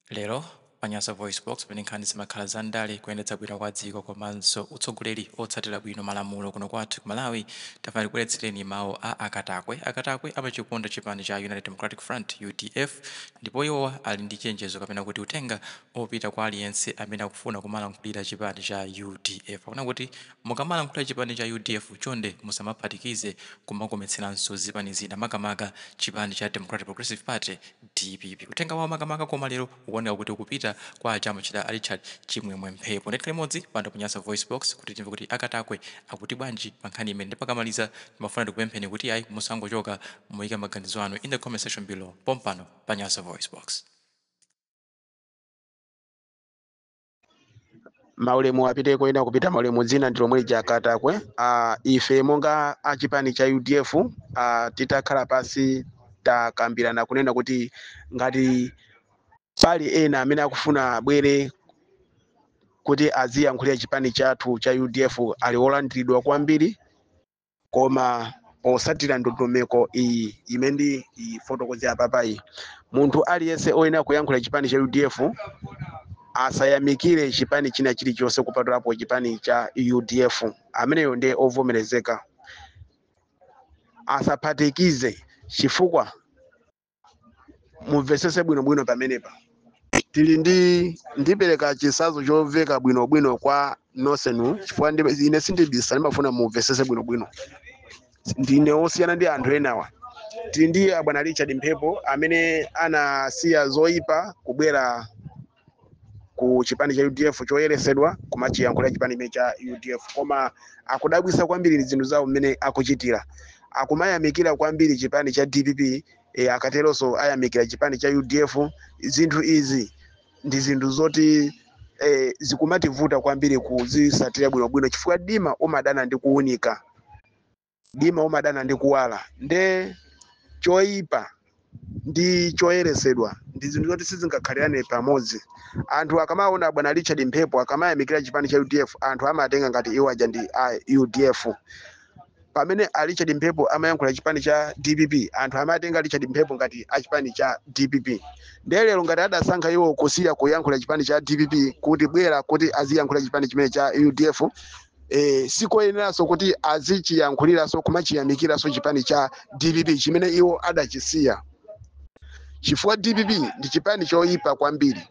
Lero pa Nyasa VoiceBox, pamene nkhani zimakhala za ndale, kuyendetsa bwino kwa dziko komanso utsogoleri otsatira bwino malamulo kuno kwathu ku Malawi, tafuna tikubweretsereni mawu a Akatakwe. Akatakwe amachikonda chipani cha United Democratic Front, UDF, ndipo iwowa ali ndi chenjezo kapena kuti uthenga opita kwa aliyense amene akufuna kumalankhulira chipani cha UDF. Akuna kuti mukamalankhulira chipani cha UDF, chonde musamaphatikize kumakometseranso zipani zina, makamaka chipani cha Democratic Progressive Party, DPP. Uthenga wawo makamaka koma lero ukuoneka kuti ukupita kwa achamuchita a Richard Chimwemwe Mphepo. Ndikhale limodzi pano pa Nyasa Voice Box kuti timve kuti Akatakwe akuti bwanji pa nkhani imene. Ndipo akamaliza, timafuna tikupempheni kuti ayi, musangochoka, muyike maganizo anu in the comment section below pompano pa Nyasa Voice Box. Maulemu apite koyenda kupita maulemu. Dzina ndi lomwe lija, Katakwe. Ife monga achipani cha UDF, titakhala pasi takambirana kunena kuti ngati pali ena amene akufuna abwere kuti aziyankhulira chipani chathu cha UDF, ali wolandiridwa kwambiri, koma posatira ndondomeko iyi imene ndi ifotokozera papayi. Munthu aliyense oyenera kuyankhula chipani cha UDF asayamikire chipani china chilichonse kupatulapo chipani cha UDF. Ameneyo ndiye ovomerezeka. Asaphatikize, chifukwa mumvesese bwinobwino pamenepa. Tili ndi, ndipereka chitsanzo chomveka bwinobwino kwa nonsenu, chifukwa ine sindibisa, ndimafuna mumvesese bwinobwino. Ndine osiyana ndi anthu enawa. Tili ndi abwana Richard Mphepo amene anasiya zoyipa kubwera ku chipani cha UDF choyeresedwa, kumachiyankhula chipani imene cha UDF, koma akudabwisa kwambiri zinthu zawo mmene akuchitira. Akumayamikira kwambiri chipani cha DPP, akateronso ayamikira chipani cha UDF. Zinthu izi ndi zinthu zoti zikumativuta kwambiri kuzisatira bwinobwino, chifukwa dima umadana ndi kuwunika, dima umadana ndi kuwala. Nde choyipa ndi choyeresedwa ndi zinthu zoti sizingakhalirane pamodzi. Anthu akamaona bwana Richard Mphepo akamayamikira chipani cha UDF, anthu amatenga ngati iwo aja ndi a UDF. Pamene a Richard Mphepo amayankhula chipani cha DPP, anthu amatenga Richard Mphepo ngati a chipani cha DPP. Ndiye lero ngati adasankha iwo kusiya kuyankhula chipani cha DPP kuti bwera kuti aziyankhula chipani chimene cha UDF, sikoyeneranso kuti azichiyankhuliranso kumachiyamikiranso chipani cha DPP chimene iwo adachisiya, chifukwa DPP ndi chipani choyipa kwambiri.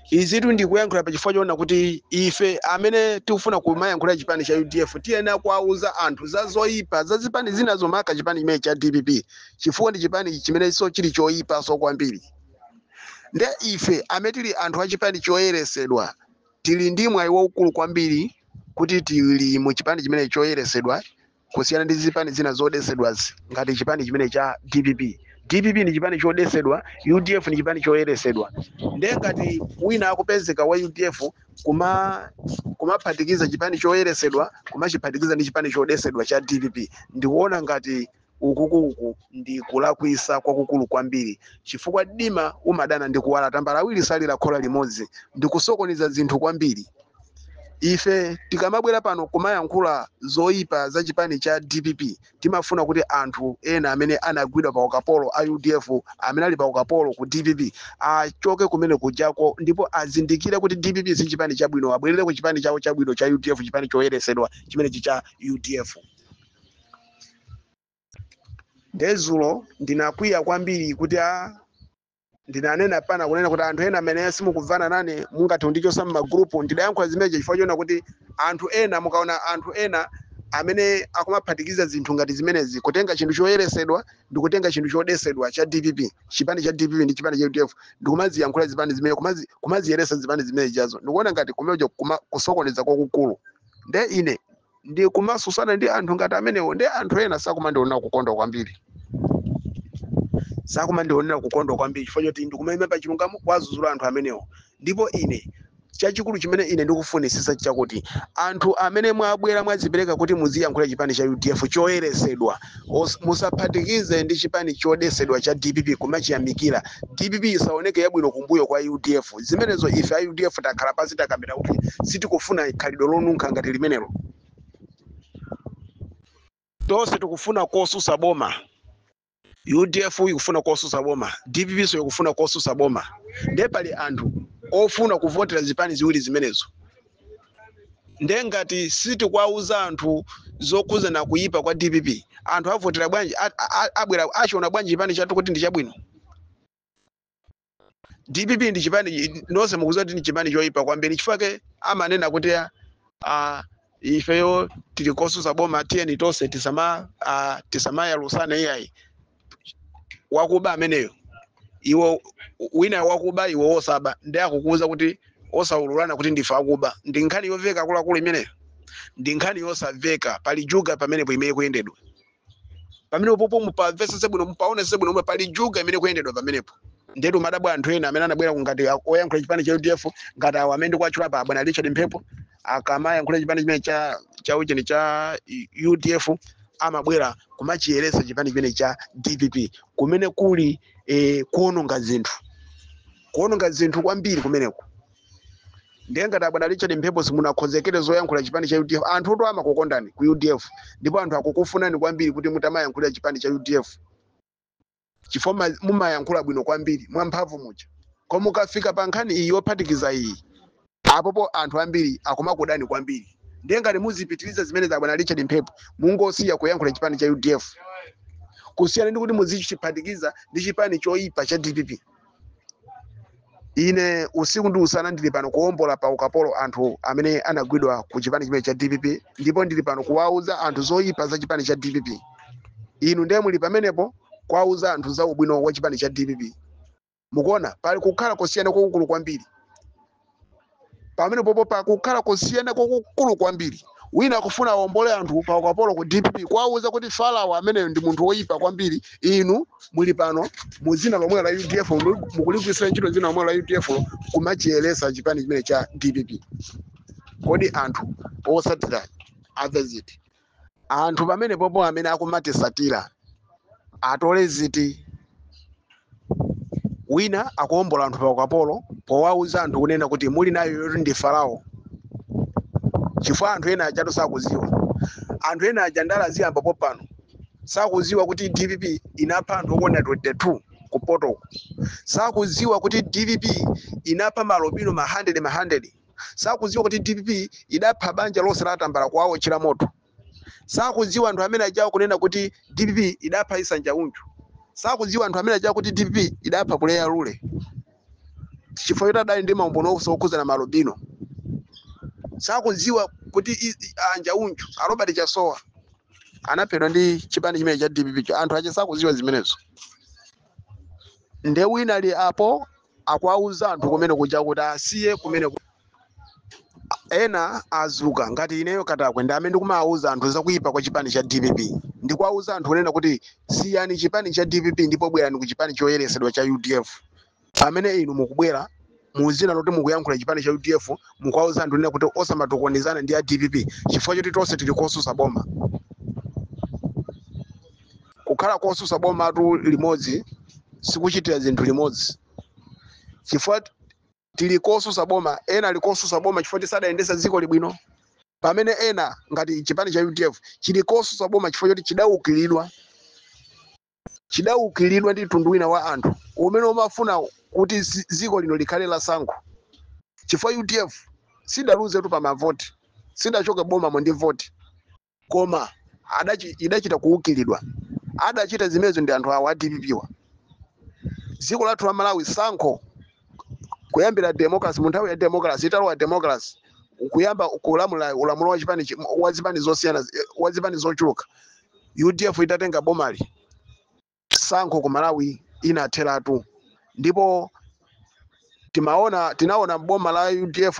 Izitu ndikuyankhula pa chifukwa choona kuti ife amene tikufuna kumayankhula chipani cha UDF tiyenera kuwauza anthu za zoyipa za zipani zina, maka chipani chimene cha DPP, chifukwa ndi chipani chimenenso chili choyipanso kwambiri. Nde ife amene tili anthu a chipani choyeresedwa tili ndi mwayi waukulu kwambiri kuti tili mu chipani chimene choyeresedwa, kusiyana ndi zipani zina zodesedwazi ngati chipani chimene cha DPP. DPP ndi chipani chodesedwa, UDF ndi chipani choyeresedwa. Ndiye ngati wina akupezeka wa UDF kumaphatikiza chipani choyeresedwa kumachiphatikiza ndi chipani chodesedwa cha DPP, ndikuona ngati ukukuku ndi kulakwisa kwakukulu kwambiri, chifukwa dima umadana ndi kuwala, tambala awiri salira khola limodzi, ndi kusokoneza zinthu kwambiri. Ife tikamabwera pano kumayankhula zoyipa za chipani cha DPP, timafuna kuti anthu ena amene anagwidwa pa ukapolo a UDF, amene ali pa ukapolo ku DPP, achoke kumene kujako ndipo azindikire kuti DPP si chipani chabwino, abwerere ku chipani chawo chabwino cha UDF, chipani choyeresedwa chimenechi cha UDF. Ndezulo ndinakwiya kwambiri kuti a ndinanena pana kunena kuti anthu ena amene simukubvana nane mungathe kundichosa m'magrupu. Ndidayankhula zimenezo chifukwa choona kuti anthu ena, mukaona anthu ena amene akumaphatikiza zinthu ngati zimenezi, kutenga chinthu choyeresedwa ndi kutenga chinthu chodesedwa cha DPP, chipani cha DPP ndi chipani cha UDF, ndikumaziyankhula zipani zimene kumaziyeresa zipani zimene jazo, ndikuona ngati kumenejo kusokoneza kwakukulu. Nde ine ndi kumasusana ndi anthu ngati amenewo. Nde anthu ena sakumandionera kukondwa kwambiri, sakumandionera kukondwa kwambiri chifukwa choti ndikumayima pa chilungamo kuwazuzula anthu amenewo. Ndipo ine chachikulu chimene ine ndikufunisisa chakuti anthu amene mwabwera mwazipereka kuti muziyankhula chipani cha UDF choyeresedwa, musaphatikize ndi chipani chodesedwa cha DPP kumachiyamikira. DPP isaoneke yabwino kumbuyo kwa UDF. Zimenezo ife a UDF takhala pansi takambira kuti sitikufuna khalidwe lonunkha ngati limenelo. Tonse tikufuna kosusa boma. UDF ikufuna kosusa boma, DPP so ikufuna kosusa boma. Ndiye pali anthu ofuna kuvotera zipani ziwiri zimenezo. Ndiye ngati sitikuwauza anthu zokhuza na kuyipa kwa DPP, anthu avotera bwanji? Abwera achiona bwanji chipani chathu kuti ndi chabwino? DPP ndi chipani nonse mukuziwa kuti ndi chipani choyipa kwambiri. Chifukwa amanena kuti ifeyo tili kosusa boma, tiyeni tonse tisamayalusane iyayi. Wakuba ameneyo, iwo wina wakuba, iwe wosaba, ndi akukuuza kuti osaululana kuti ndife akuba. Ndi nkhani yoveka, akuluakulu, imeneyo ndi nkhani yosamveka. Pali juga pamenepo imene kuyendedwa pamenepo popo. Mupamvesese bwino, mupaonesese bwino, pali juga imene kuyendedwa pamenepo. Ndetu madabwa anthu ena amene anabwera ngati oyankhula chipani cha UDF, ngati awo amene ndikuwatchula pa bwana Richard Mphepo, akamayankhula chipani chimene cha ucheni cha UDF, amabwera kumachiyeresa chipani chimene cha DPP, kumene kuli kuononga zinthu, kuononga zinthu kwambiri kumeneko. Ndiye ngati abwana Richard Mphepo simunakonzekere zoyankhula chipani cha UDF, anthu oto amakukondani ku UDF, ndipo anthu akukufunani kwambiri kuti mutamayankhulira chipani cha UDF, chifukwa mumayankhula bwino kwambiri mwamphamvu muja. Koma mukafika pa nkhani iyi yophatikiza iyi, apopo anthu ambiri akumakudani kwambiri. Ndiye ngati muzipitiriza zimene za bwana Richard Mphepo, mungosiya kuyankhula chipani cha UDF, kusiyana ndi kuti muzichiphatikiza ndi chipani choyipa cha DPP. Ine usiku ndi usana ndili pano kuwombola pa ukapolo anthu amene anagwidwa ku chipani chimene cha DPP, ndipo ndili pano kuwauza anthu zoyipa za chipani cha DPP. Inu ndiye muli pamenepo kuwauza anthu za ubwino wa chipani cha DPP. Mukuona pali kukhala kusiyana kwakukulu kwambiri pamene popo, pakukhala kusiyana kwakukulu kwambiri. Wina akufuna awombole anthu pa ukapolo ku DPP, kuwauza kuti Farao ameneyo ndi munthu woyipa kwambiri. Inu muli pano mu dzina lomwe la UDF, mukuligwirisira ntchito dzina lomwe la UDF kumachiyeresa chipani chimene cha DPP. Kodi anthu osatira amve ziti? Anthu pamene popo amene akumatisatira atole ziti? Wina akuwombola anthu pa ukapolo powauza anthu kunena kuti muli nayo yoti ndi Farao, chifukwa anthu ena ajato sakuziwa. Anthu ena aja ndala ziyamba popano sakuziwa kuti DPP inapha anthu okwana 22 kupotoko, sakuziwa kuti DPP inapha malobino ma 100 ma 100, sakuziwa kuti DPP idapha banja lonse la Tambala kuwawotchera moto, sakuziwa anthu amene ajawo kunena kuti DPP idapha Isanja Unju, sakuziwa anthu amene ajawo kuti DPP idapha Kuleya Lule, chifukwa choti adali ndi maumboni okhuzana malobino. Sakuziwa kuti anja Unju a Robert Chasowa anaphedwa ndi chipani chimene cha DPP. Anthu ache sakuziwa zimenezo. Nde wina ali apo akuwauza anthu kumene kuja kuti asiye kumene ena azuka. Ngati ineyo Katakwe, ndi amene ndikumawuza anthu zakuyipa kwa chipani cha DPP, ndikuwauza anthu kunena kuti siyani chipani cha DPP ndipo bwerani ku chipani choyeresedwa cha UDF, pamene inu mukubwera muzina loti mukuyankhula chipani cha UDF, mukuwauza anthu kunena kuti osamatokonezana ndi a DPP chifukwa choti tonse tili kosusa boma. Kukhala kosusa boma tu limodzi sikuchitira zinthu limodzi. Chifukwa tili kosusa boma, ena ali kosusa boma chifukwa tisadayendesa dziko libwino, pamene ena ngati chipani cha UDF chili kosusa boma chifukwa choti chidaukiridwa ndi mtundu wina wa anthu umene umafuna kuti dziko lino likhale la sankho. Chifukwa UDF sidaluze tu pa mavoti, sidachoke bomamo ndi voti, koma idachita kuukiridwa. Adachita zimenezo ndi anthu awa a DPP wa. Dziko lathu la Malawi, sankho kuyambira democracy, mu nthawi ya democracy, italowa democracy, kuyamba kulamula ulamuliro wa chipani wa zipani zosiyana, wa zipani zochuluka, UDF itatenga bomali, sankho ku Malawi inatheratu. Ndipo tinaona boma la UDF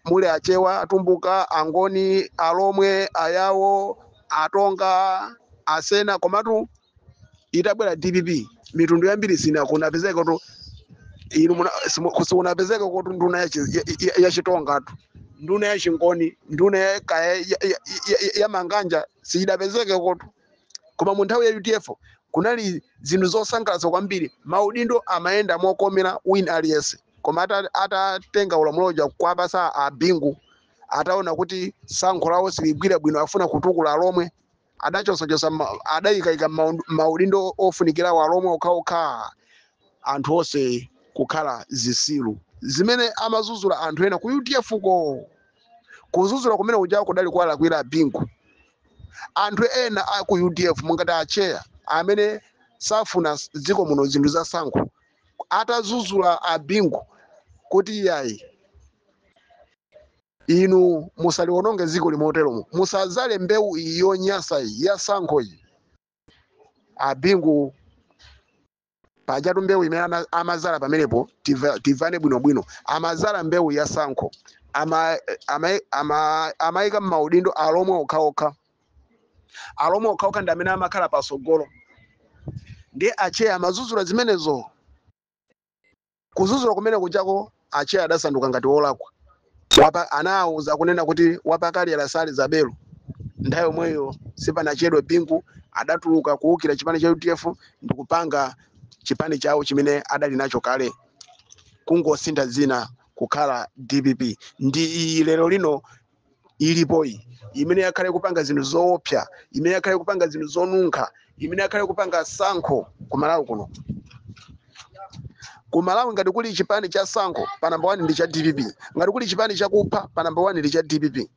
muli Achewa, Atumbuka, Angoni, Alomwe, Ayawo, Atonga, Asena. Komatu itabwera DPP, mitundu yambiri sina kunapezeka tu. Inu sikunapezeka kuti nduna ya Chitonga tu, nduna ya Chingoni, nduna ya Manganja sidapezeke kotu. Koma mu nthawi ya UDF kunali zinthu zosangalatsa kwambiri, maudindo amayenda mokomera wina aliyense. Koma atatenga ulamuliro kwapasa a Bingu, ataona kuti sankho lawo siligwira bwino, afuna kutukula Alomwe, Adachosachosa adayikayika maudindo ofunikira walomwe okhaokha, anthu onse kukhala zisilu. Zimene amazuzula anthu ena ku UDF ko, kuzuzula kumene kuja kudali kwalakwira Bingu. Anthu ena a ku UDF mungati acheya amene safuna dziko muno zinthu za sankho, atazuzula a Bingu kuti iyayi, inu musaliwononge dziko limoteromo, musadzale mbewu iyi yonyasa iyi ya sankho iyi. A Bingu pajatu mbewu imene amazala pamenepo, tivane bwinobwino, amazala mbewu ya sankho, amayika m'maudindo alomwe okhaokha. Alomwe okhaokha ndi amene amakhala pasogolo. Ndiye acheya amazuzula zimenezo. Kuzuzula kumene kuchako, acheya adasanduka ngati wolakwa. Wapa anawuza kunena kuti wapakali alasali zabelo. Nthawi yomweyo sipanachedwe Bingu adatuluka kuwukira chipani cha UDF ndikupanga chipani chawo chimene adali nacho kale, kungosintha dzina kukhala DPP. Ndi iyi lero lino ilipoyi, imene yakhale kupanga zinthu zoopsa, imene yakhale kupanga zinthu zonunkha, imene yakhale kupanga sankho ku Malawi kuno. Ku Malawi ngati kuli chipani cha sankho, pa namba 1 ndi cha DPP. Ngati kuli chipani chakupha, pa namba 1 ndi cha DPP.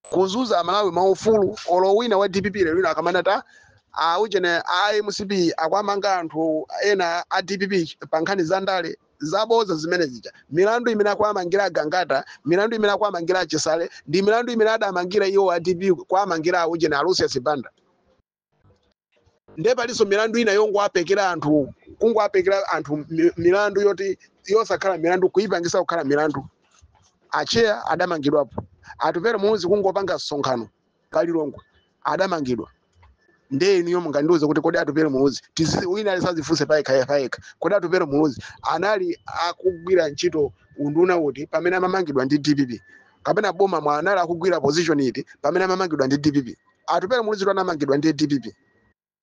Kuzuza Amalawi maufulu. Olo wina wa DPP lero lino akamanata auchene a MCP akwamanga anthu ena a DPP pa nkhani za ndale zaboza zimene zija, milandu imene akwamangira Gangata, milandu imene akwamangira Chisale ndi milandu imene adamangira iwo a DPP kwamangira auchene a Lucius Banda. Ndiye palinso milandu ina yongoapekera anthu, kungoapekera anthu milandu yoti yosakhala milandu, kuyipangisa kukhala milandu. Acheya adamangidwapo. Atupere Muluzi kungopanga msonkhano palilongwe adamangidwa. Ndiye inuyo mungandiuze kuti kodi Atupere Muluzi, wina alisazifunse payekha payekha, kodi Atupere Muluzi anali akugwira ntchito unduna uti pamene amamangidwa ndi DPP? Kapena boma mwa anali akugwira position iti pamene amamangidwa ndi DPP? Atupere Muluzi anamangidwa ndi DPP.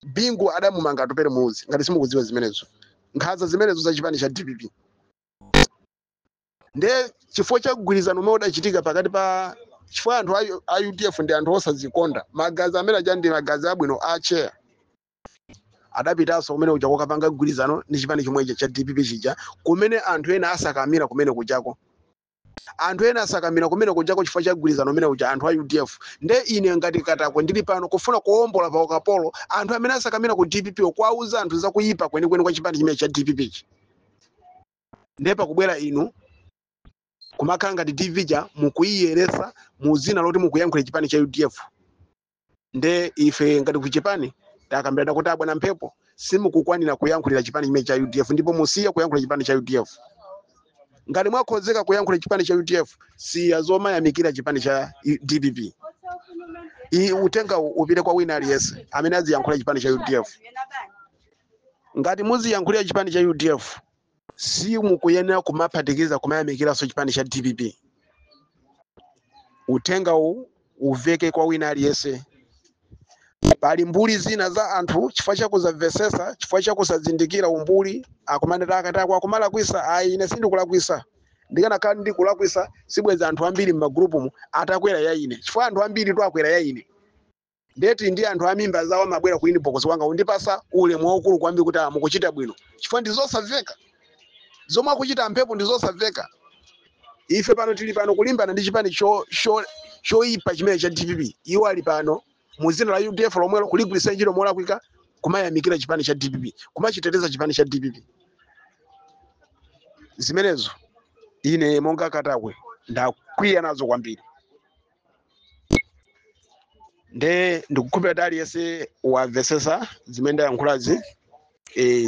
Bingu adamumanga Atupere Muluzi. Ngati simukudziwa zimenezo, nkhanza zimenezo za chipani cha DPP. Ndiye chifukwa cha mgwirizano umene udachitika pakati pa, chifukwa anthu a UDF ndi anthu osadzikonda, magazi amene aja ndi magazi abwino a chair, adapitanso kumene kuja kokapanga mgwirizano ndi chipani chomwecha cha DPP chija, kumene anthu ena asakamira kumene kujako. Anthu ena asakamira kumene kujako chifukwa cha mgwirizano umene uja, anthu a UDF. Nde ine ngati Katakwe ndili pano kufuna kuwombola pa ukapolo anthu amene asakamira ku DPP, kuwauza anthu zakuyipa kwenikweni kwa chipani chimene cha DPP chi. Ndiye pakubwera inu kumakhala ngati DPP ja mukuyiyeresa mu zina loti mukuyankhula chipani cha UDF. Nde ife ngati ku chipani takambirana kuti abwana Mphepo, simukukwanira kuyankhulira chipani chimene cha UDF, ndipo musiye kuyankhula chipani cha UDF. Ngati mwakhozeka kuyankhula chipani cha UDF, siya zomayamikira chipani cha DPP. I utenga upite kwa wina aliyense amene aziyankhula chipani cha UDF. Ngati muziyankhulira chipani cha UDF, simukuyenera kumaphatikiza kumayamikiranso chipani cha DPP. Uthenga uwu uveke kwa wina aliyense. Pali mbuli zina za anthu, chifukwa chakusamvesesa, chifukwa chakusazindikira umbuli, akumanena Akatakwe akumalakwisa. Ayi, ine sindikulakwisa. Ndikanakhala ndikulakwisa, sibweza anthu ambiri m'magrupumu atakwera ya ine, chifukwa anthu ambiri tu akwera ya ine. Ndeti ndi anthu amimba zawo amabwera ku inbox wanga undipasa ulemu waukulu kwambiri kuti mukuchita bwino, chifukwa ndi zosamveka zomwe akuchita Mphepo, ndi zosamveka. Ife pano tili pano kulimbana ndi chipani choyipa chimene cha DPP. Iwo ali pano mu zina la UDF lomwelo kuligwiritsa ntchito molakwika, kumayamikira chipani cha DPP, kumachiteteza chipani cha DPP. Zimenezo ine monga Katakwe ndakwiya nazo kwambiri. Nde ndikukhulupirira kuti aliyense wamvesesa zimene ndayankhulazi.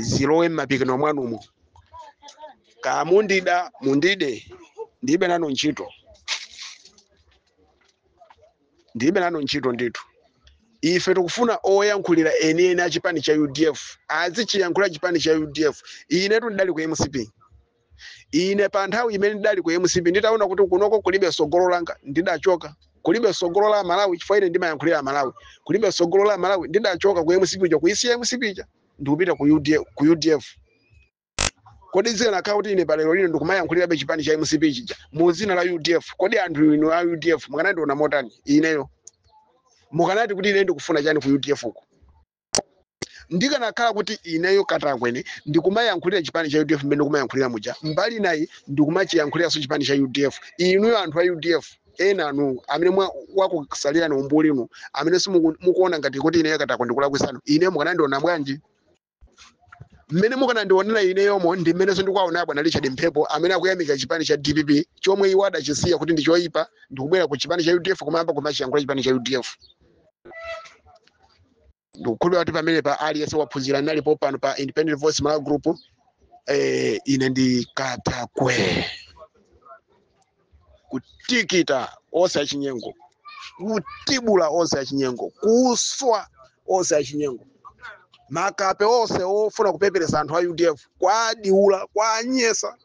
Zilowe m'mapikino mwanumo. Kamundida mundide, ndilibe nanu ntchito, ndilibe nanu ntchito ndithu. Ife tikufuna oyankhulira enieni a chipani cha UDF azichiyankhula chipani cha UDF. Inetu ndidali ku MCP. Ine pa nthawi imene ndidali ku MCP, nditaona kuti kunoko kulibe sogolo langa, ndidachoka. Kulibe sogolo la Malawi, chifukwa ine ndimayankhulira Malawi. Kulibe sogolo la Malawi, ndidachoka ku MCP ja, kuisiya MCP ja, ndikupita ku UDF, ku UDF. Kodi zikanakhala kuti ine palero lino ndikumayankhulirabe chipani cha MCP chija mu zina la UDF, kodi anthu inu a UDF mukanandiona motani ineyo? Mukanati kuti ine ndikufuna chani ku UDF uko? Ndikanakhala kuti ineyo Katakwene ndikumayankhulira chipani cha UDF mmene ndikumayankhulira muja, mbali nayi ndikumachiyankhuliranso chipani cha UDF, inuyo anthu a UDF ena anu amene wakusalirani umbuli inu, amene simukuona ngati kuti ineyo Katakwe ndikulakwisanu, ine mukanandiona bwanji? Mmene mukanandionera ineyomo ndi mmenenso ndikuwaona bwana Richard Mphepo amene akuyamika chipani cha DPP chomwe iwo adachisiya kuti ndi choyipa, ndikubwera ku chipani cha UDF kumayamba kumachiyankhula chipani cha UDF. Ndikukhulupirira kuti pamene pa aliyense waphunzira. Nalipo pano pa Independent Voice Malawi Group. Ine ndi Katakwe, kutikita onse achinyengo, kutibula onse achinyengo, kuswa onse achinyengo, makape onse ofuna kupeperesa anthu a UDF, kwadiula, kwanyesa.